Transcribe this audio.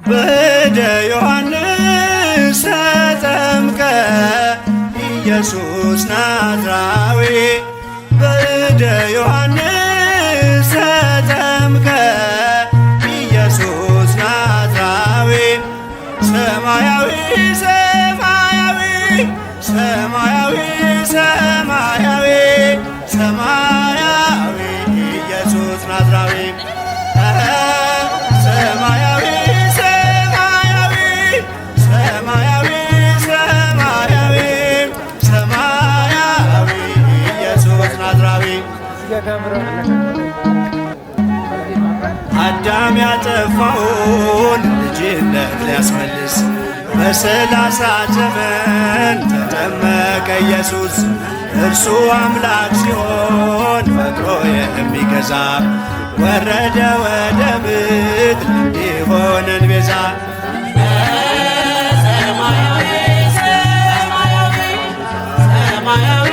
በእደ ዮሐንስ ተጠምቀ ኢየሱስ ናዝራዊ፣ በእደ ዮሐንስ ተጠምቀ ኢየሱስ ናዝራዊ፣ ሰማያዊ ሰማያዊ ሰማያዊ ሰማያዊ ሰማያዊ ኢየሱስ ናዝራዊ፣ ሰማያዊ ሰማያዊ ሰማያዊ ሰማያዊ ሰማያዊ ኢየሱስ ናዝራዊ። አዳም ያጠፋውን ልጅነት ሊያስመልስ በ30 ዘመን ተጠመቀ ኢየሱስ። እርሱ አምላክ ሲሆን ፈጥሮ የሚገዛ ወረደ ወደ ምድር እንዲሆነን ቤዛ። ሰማያዊ ሰማያዊ ሰማያዊ።